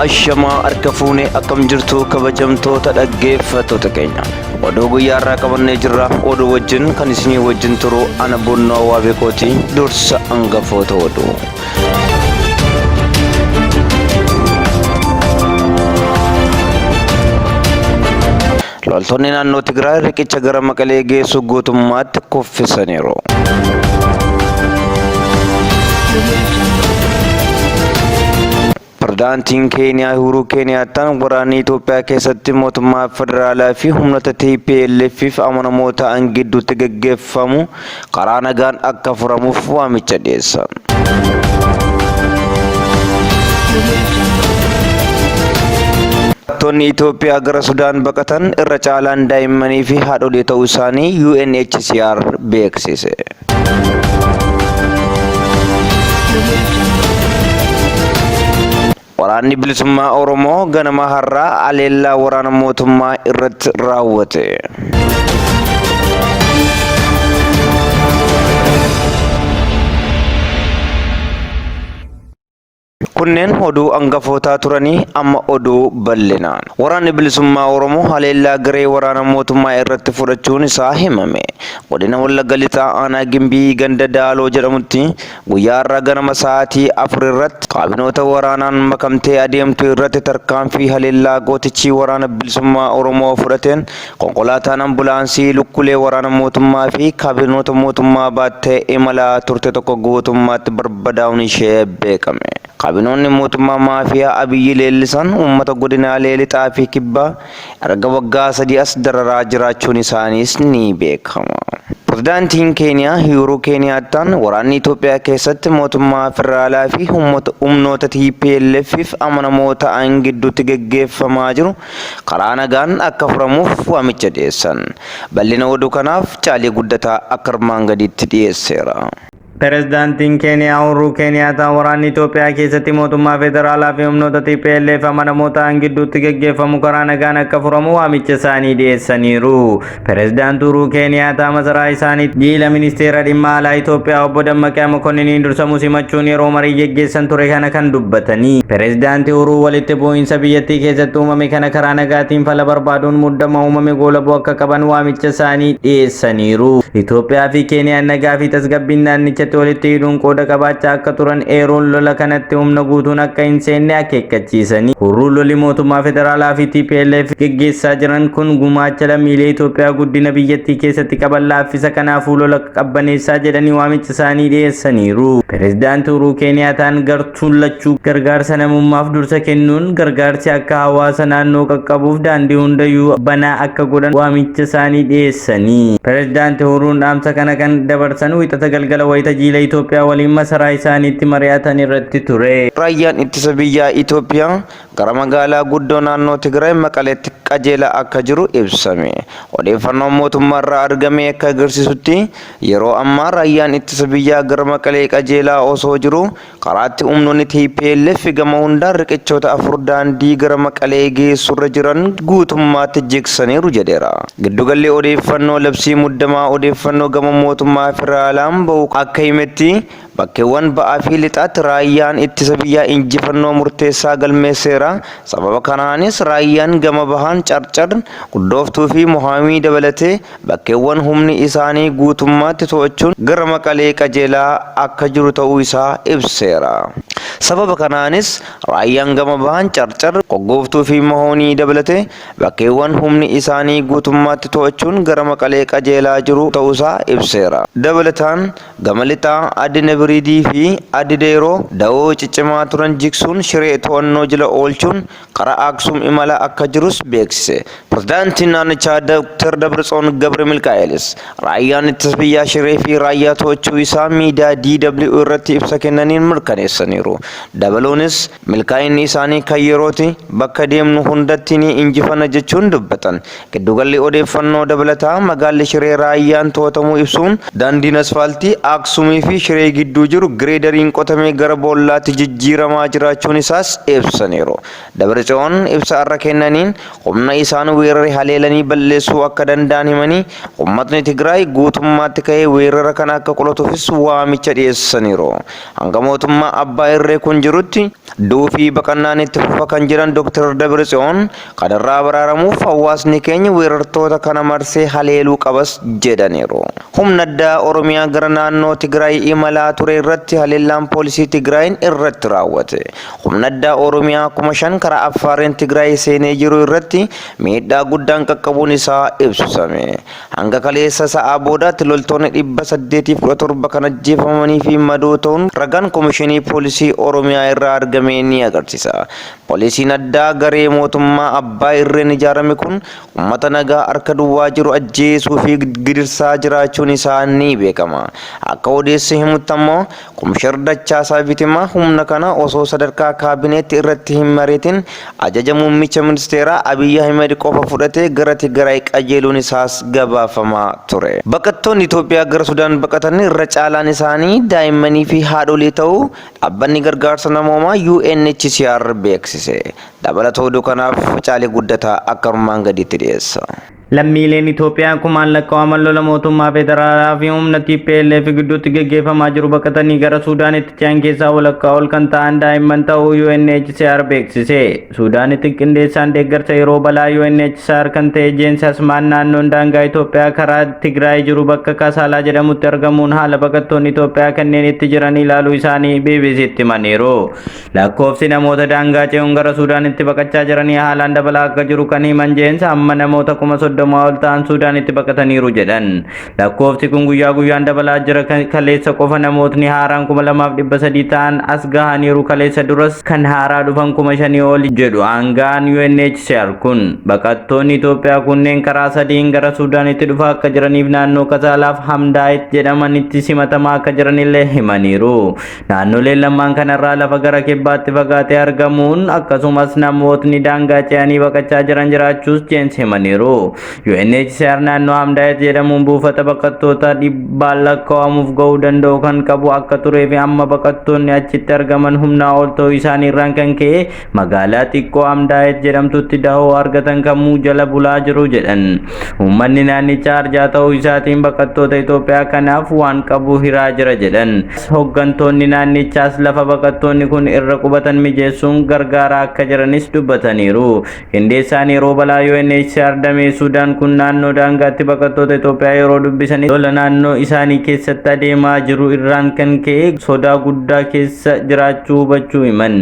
Ashamaa harka fuunee akkam jirtu kabajamtoota dhaggeeffattoota keenya. Oduu guyyaa irraa qabannee jirra. Oduu wajjin kan isinii wajjin turu ana Bunnoo Waabekooti dursa hangafoota oduu. Loltoonni naannoo Tigraay riqicha gara Maqalee geessu guutummaatti kuffisaniiru. Pirezidaantiin Keeniyaa Uhuruu Keeniyaattaan waraanni Itoophiyaa keessatti mootummaa federaalaa fi humnoota TPLF'f amanamoo ta'an gidduutti gaggeeffamu karaa nagaan akka furamuuf waamicha dhiyeessan. Baqattoonni Itoophiyaa gara Sudaan baqatan irra caalaan daa'immanii fi haadholii ta'uu isaanii UNHCR beeksise. Waraanni Bilisummaa Oromoo ganama har'aa haleellaa waraana mootummaa irratti raawwate. Kunneen oduu angafootaa turanii amma oduu bal'inaan. Waraanni Bilisummaa Oromoo haleellaa garee waraana mootummaa irratti fudhachuun isaa himame. Godina Wallagga Lixaa Aanaa Gimbii ganda Daaloo jedhamutti guyyaa har'aa ganama sa'aatii 4 irratti kaabinoota waraanaan makamtee adeemtu irratti tarkaanfii haleellaa gootichi waraana bilisummaa Oromoo fudhateen konkolaataan ambulaansii lukkulee waraana mootummaa fi kaabinoota mootummaa baattee imalaa turte tokko guutummaatti barbadaa'uun ishee beekame. Kaabinoonni mootummaa maafiyaa Abiyyi leellisan uummata godinaalee lixaa fi kibbaa erga waggaa 3 as dararaa jiraachuun isaaniis ni beekama. Pirezidaantiin Keeniyaa Uhuruu Keeniyaattaan waraanni Itoophiyaa keessatti mootummaa federaalaa fi humnoota TPLF'f amanamoo ta'an gidduutti geggeeffamaa jiru karaa nagaan akka furamuuf waamicha dhiyeessan. Bal'ina oduu kanaaf Caalii Guddataa akka armaan gadiitti dhiyeesseera. Pirezidaantiin Keeniyaa Uhuruu Keeniyaataan waraanni Itoophiyaa keessatti mootummaa federaalaa fi humnoota TPLF amanamoo ta'an gidduutti gaggeeffamu karaa nagaan akka furamu waamicha isaanii dhiyeessaniiru. Pirezidaant Uhuruu Keeniyaataa masaraa isaaniitti jiila ministeera dhimma alaa Itoophiyaa obbo Dammaqaa Mokonniiniin dursamu simachuun yeroo marii geggeessan ture kana kan dubbatanii. Pirezidaanti Uhuruu walitti bu'iinsa biyyattii keessatti uumame kana karaa nagaatiin fala barbaaduun muddama uumame goolabuu akka qaban waamicha isaanii dhiyeessaniiru. Itoophiyaa fi Keeniyaan nagaa fi tasgabbiin naannichatti walitti hidhuun qooda qabaachaa akka turan eeruun lola kanatti humna guutuun akka hin seenne akeekkachiisanii. Hurruun lolli mootummaa federaalaa fi TPLF geggeessaa jiran kun gumaacha lammiilee Itoophiyaa guddina biyyattii keessatti qaban laaffisa kanaafuu lola qabbaneessaa jedhanii waamicha isaanii dhiyeessaniiru. Pireezidaanti Uhuruu Keeniyaataan gartuun lachuu gargaarsa namummaaf dursa kennuun gargaarsi akka hawaasa naannoo qaqqabuuf daandii hundayyuu banaa akka godhan waamicha isaanii dhiyeessanii. Pireezidaanti Uhuruun dhaamsa kana kan dabarsan Wiixata galgala wayita jiila Itoophiyaa waliin masaraa isaaniitti mari'atan irratti ture. Raayyaan Ittisa Biyyaa Itoophiyaa gara magaalaa guddoo naannoo Tigraay Maqaleetti qajeelaa akka jiru ibsame. Odeeffannoon mootummaarraa argame akka agarsiisutti yeroo ammaa raayyaan ittisa biyyaa gara Maqalee qajeelaa osoo jiruu Karaatti humnoonni tplf gama hundaan riqichoota 4 daandii gara Maqalee geessurra jiran guutummaatti jigsaniiru jedheera. Giddugalli odeeffannoo labsii muddamaa odeeffannoo gama mootummaa federaalaan bahu akka himetti, bakkeewwan ba'aa fi lixaatti raayyaan ittisa biyyaa injifannoo murteessaa galmeesseera. Sababa kanaanis raayyaan gama bahaan Carcar, Guddooftuu fi Mohaamii dabalatee Bakkeewwan humni isaanii guutummaatti to'achuun gara Maqalee qajeelaa akka jiru ta'uu isaa ibseera. Sababa kanaanis raayyaan gama bahaan Carcar, Koggooftuu fi Mahoonii dabalatee bakkeewwan humni isaanii guutummaatti to'achuun gara Maqalee qajeelaa jiru ta'uusaa ibseera. Dabalataan gama lixaa Addi Nabiriidii fi Addi Deeroo dawoo ciccimaa turan jigsuun Shiree to'annoo jala oolchuun karaa Aksum imala akka jirus beeksise. Pirezidaantiin naannichaa Dooktar Dabratsoon Gabre Milkaa'elis raayyaan ittisa biyyaa Shiree fi raayyaa to'achuu isaa miidiyaa DW irratti ibsa kennaniin mirkaneessaniiru. Dabaluunis milkaa'inni isaanii kan yerooti, bakka deemnu hundatti ni injifanna jechuun dubbatan. Giddugalli odeeffannoo dabalataa magaalli Shiree raayyaan to'atamuu ibsuun daandiin asfaaltii Aksumii fi Shiree gidduu jiru gireedariin qotamee gara boollaatti jijjiiramaa jiraachuun isaas ibsaniiru. Dabratsiyoon ibsa har'a kennaniin humna isaan weerare haleelanii balleessuu akka danda'an himanii uummatni Tigraay guutummaatti ka'ee weerara kana akka qolatuufis waamicha dhiyeessaniiru. Hanga mootummaa abbaa irree garee kun jirutti du'uu fi baqannaan itti fufa kan jedhan Dr. Dabratsiyoon kanarraa baraaramuuf hawaasni keenya weerartoota kana marsee haleeluu qabas jedhaniiru. Humna addaa Oromiyaa gara naannoo Tigraay imalaa ture irratti haleellaan poolisii Tigraayin irratti raawwate. Humna addaa Oromiyaa 5,000 karaa Affaariin Tigraay seenee jiru irratti miidhaa guddaan qaqqabuun isaa ibsame. Hanga kaleessa sa'aa boodaatti loltoonni 817 kan ajjeefamanii fi madoo ta'uun ragaan Komishinii Poolisii Oromiyaa irraa argame ni agarsiisa. Poolisiin addaa garee mootummaa abbaa irreen ijaarame kun uummata nagaa harka duwwaa jiru ajjeesuu fi gidirsaa jiraachuun isaa ni beekama. Akka odeessi himutti ammoo Komishinar Dachaasaa Bitimaa humna kana osoo sadarkaa kaabineetti irratti hin mari'atin ajaja muummicha ministeeraa Abiy Ahmed qofa fudhatee gara Tigraay qajeeluun isaas gabaafamaa ture. Baqattoonni Itoophiyaa gara Sudaan baqatan irra caalaan isaanii daa'immanii fi haadholii ta'uu dhaabbanni gargaarsa namoomaa UNHCR beeksise. Dabalata oduu kanaaf Caalii Guddataa akka armaan gadiitti dhiyeessa. Lammiileen Itoophiyaa kumaan lakkaa'aman lola mootummaa federaalaa fi humna TPLF gidduutti gaggeeffamaa jiru baqatanii gara Suudaanitti ce'an keessaa walakkaa ol kan ta'an daa'imman ta'uu UNHCR beeksise. Suudaanitti qindeessaan deeggarsa yeroo balaa UNHCR kan ta'e Jeensi Asmaan naannoon daangaa Itoophiyaa karaa Tigraay jiru bakka Kasaalaa jedhamutti argamuun haala baqattoonni Itoophiyaa kanneen itti jiran ilaaluu isaanii BBCtti himaniiru. Lakkoofsi namoota daangaa ce'uun gara Suudaanitti baqachaa jiranii haalaan dabalaa akka jiru kan himan Jeensi amma namoota 30,000 ol ta'an Suudaanitti baqataniiru jedhan. Lakkoofsi kun guyyaa guyyaan dabalaa jira. Kaleessa qofa namootni haaraan 2,300 ta'an as gahaniiru. Kaleessa duras kan haaraa dhufan 5,000 ol jedhu aangaan UNHCR kun. Baqattoonni Itoophiyaa kunneen karaa sadiin gara Suudaanitti dhufaa akka jiraniif naannoo Kasaalaaf Hamdaayit jedhamanitti simatamaa akka jiranillee himaniiru. Naannoleen lamaan kanarraa lafa gara kibbaatti fagaatee argamuun akkasumas namootni daangaa ce'anii baqachaa jiran jiraachuus Jeensi himaniiru. UNHCR naannoo Hamdaayit jedhamuun buufata baqattoota dhibbaan lakkaa'amuuf ga'uu danda'u kan qabu akka turee fi amma baqattoonni achitti argaman humnaa ol ta'uu isaanii irraan kan ka'e magaalaa xiqqoo Hamdaayit jedhamtutti dahoo argatan kamuu jala bulaa jiru jedhan. Uummanni naannichaa arjaa ta'uu isaatiin baqattoota Itoophiyaa kanaaf waan qabu hiraa jira jedhan. Hoggantoonni naannichaas lafa baqattoonni kun irra qubatan mijeessuun gargaaraa akka jiranis dubbataniiru. Qindeessaan yeroo balaa UNHCR damee Suudaan kun naannoo daangaatti baqattoota Itoophiyaa yeroo dubbisan lola naannoo isaanii keessatti adeemaa jiru irraan kan ka'e sodaa guddaa keessa jiraachuu hubachuu himan.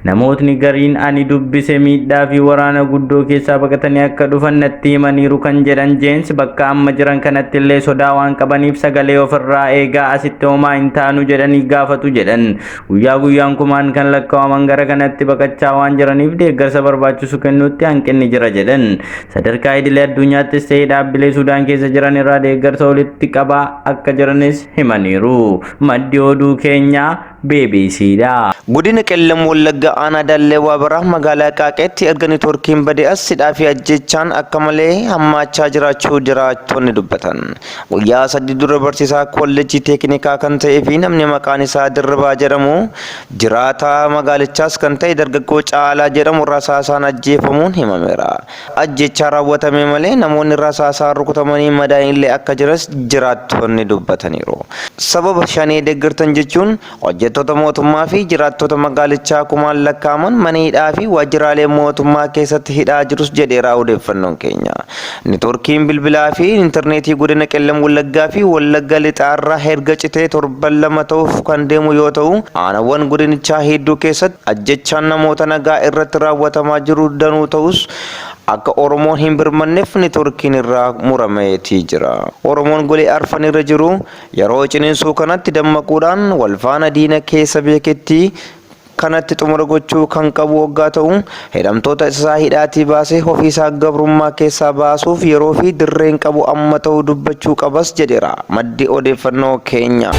Namootni gariin ani dubbise miidhaa fi waraana guddoo keessaa baqatanii akka dhufan natti himaniiru kan jedhan Jeensi bakka amma jiran kanatti illee sodaa waan qabaniif sagalee ofirraa eegaa asitti homaa hin taanu jedhanii gaafatu jedhan. Guyyaa guyyaan kumaan kan lakkaa'aman gara kanatti baqachaa waan jiraniif deeggarsa barbaachisu kennuutti hanqinni jira jedhan. Sadarkaa idilee addunyaattis ta'ee dhaabbilee Sudaan keessa jiran irraa deeggarsa walitti qabaa akka jiranis himaniiru. Maddi oduu keenyaa BBC dha. Godina Qellem Wallaggaa Aanaa Daallee Waabaraa magaalaa Qaaqeetti erga networkiin badee as hidhaa fi ajjeechaan akka malee hammaachaa jiraachuu jiraattonni dubbatan. Guyyaa sadii dura barsiisaa koolleejjii teeknikaa kan ta'ee fi namni maqaan isaa Dirribaa jedhamu jiraataa magaalichaas kan ta'e dargaggoo Caalaa jedhamu rasaasaan ajjeefamuun himameera. Ajjeechaa raawwatame malee namoonni rasaasaan rukutamanii madaa'an illee akka jiras jiraattonni dubbataniiru. Sababa Shanee deeggartan jechuun hojjettoota mootummaa fi jiraattota magaalichaa kumaan lakkaa'aman mana hidhaa fi waajjiraalee mootummaa keessatti hidhaa jirus jedheera odeeffannoon keenya. Neetwoorkiin bilbilaa fi intarneetii godina Qellem Wallaggaa fi Wallagga Lixaarraa erga citee torban lama ta'uuf kan deemu yoo ta'u, aanawwan godinichaa hedduu keessatti ajjechaan namoota nagaa irratti raawwatamaa jiru danuu ta'us akka Oromoon hin birmanneef neetwoorkiin irraa murameetii jira. Oromoon golee arfan irra jiru yeroo ciniinsuu kanatti dammaquudhaan walfaana diina keessa beeketti kanatti xumura gochuu kan qabu waggaa ta'u, hidhamtoota isaa hidhaatii baasee ofiisaa gabrummaa keessaa baasuuf yeroo fi dirreen qabu amma ta'uu dubbachuu qabas jedheera maddi odeeffannoo keenya.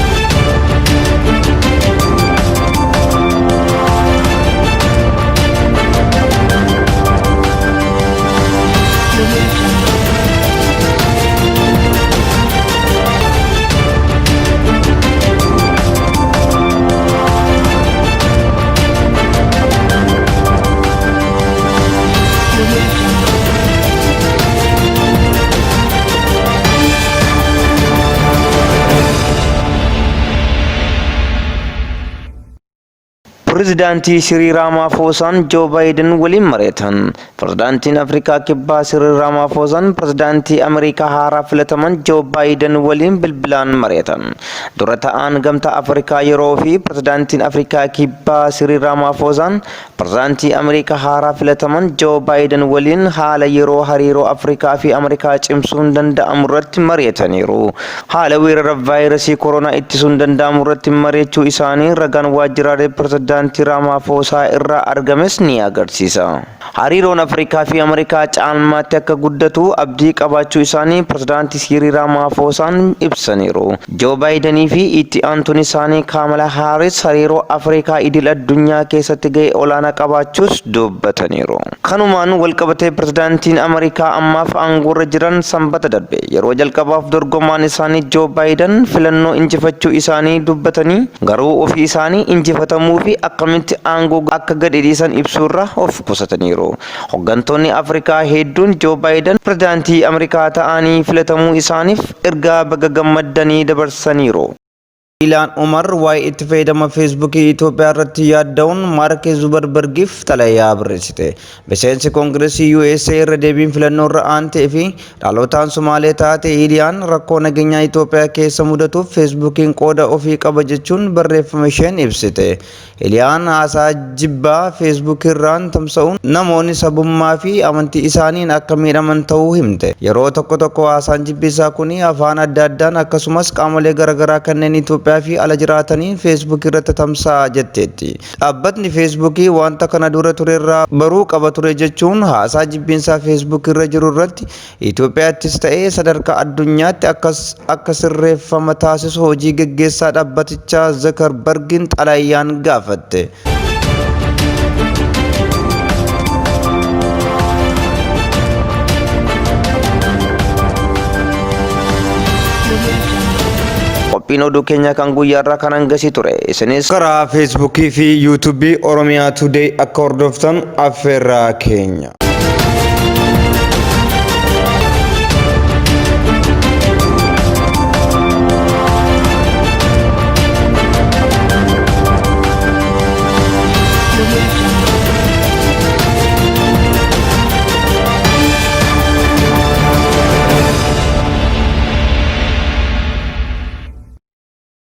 Pirezidaantii Siriil Raamaafoosaan Joo Baayiden waliin mari'atan. Pirezidaantiin Afrikaa Kibbaa Siriil Raamaafoosaan pirezidaantii Ameerikaa haaraa filataman Joo Baayiden waliin bilbilaan mari'atan. Dura ta'aan Gamtaa Afrikaa yeroo fi pirezidaantiin Afrikaa Kibbaa Siriil Raamaafoosaan pirezidaantii Ameerikaa haaraa filataman Joo Baayiden waliin haala yeroo hariiroo Afrikaa fi Ameerikaa cimsuun danda'amu irratti mari'ataniiru. Haala weerara vaayirasii koronaa ittisuun danda'amu irratti mari'achuu isaanii ragaan waajjiraalee pirezidaantii Raamaafoosaa irraa argames ni agarsiisa. Hariiroon Afrikaa fi Ameerikaa caalmaatti akka guddatu abdii qabaachuu isaanii pirezidaantii Siiriil Raamaafoosaan ibsaniiru. Joo Baayidanii fi itti aantuun isaanii Kaamala Haaris hariiroo Afrikaa idil addunyaa keessatti gahee olaanaa qabaachuus dubbataniiru. Kanumaan walqabatee pirezidaantiin Ameerikaa ammaaf aangoorra jiran Sanbata darbe yeroo jalqabaaf dorgomaan isaanii Joo Baayiden filannoo injifachuu isaanii dubbatanii, garuu ofii isaanii injifatamuu fi akkamitti aangoo akka gadi dhiisan ibsuurraa of qusataniiru. Hooggantoonni Afrikaa hedduun Joo Baayiden pirezidaantii Ameerikaa ta'anii filatamuu isaaniif ergaa baga gammaddanii dabarsaniiru. Ilaan Umar waa'ee itti fayyadama Feesbuukii Itoophiyaa irratti yaadda'uun Maark Zuubarbargiif xalayaa barreessite. Miseensi Koongireesii USA irra deebiin filannoo irra aantee fi dhalootaan Sumaalee taate Iliyaan rakkoo nageenyaa Itoophiyaa keessa mudatuuf Feesbuukiin qooda ofii qaba jechuun barreeffama isheen ibsite. Iliyaan haasaa jibbaa Feesbuukii irraan tamsa'uun namoonni sabummaa fi amantii isaaniin akka miidhaman ta'uu himte. Yeroo tokko tokko haasaan jibbisaa kun afaan adda addaan akkasumas qaamolee garaagaraa kanneen Itoophiyaa fi ala jiraataniin Feesbuukii irratti tamsa'a jetteetti. Dhaabbatni Feesbuukii wanta kana dura turerraa baruu qaba ture jechuun haasaa jibbiinsaa Feesbuukii irra jiru irratti Itoophiyaattis ta'ee sadarkaa addunyaatti akka sirreeffama taasisu hojii geggeessaa dhaabbatichaa Zuckerbergiin xalayaan gaafatte. Qophiin oduu keenyaa kan guyyaa irraa kan hangasii ture. Isinis karaa Feesbuukii fi Yuutuubii Oromiyaa Today akka hordoftan affeerraa keenya.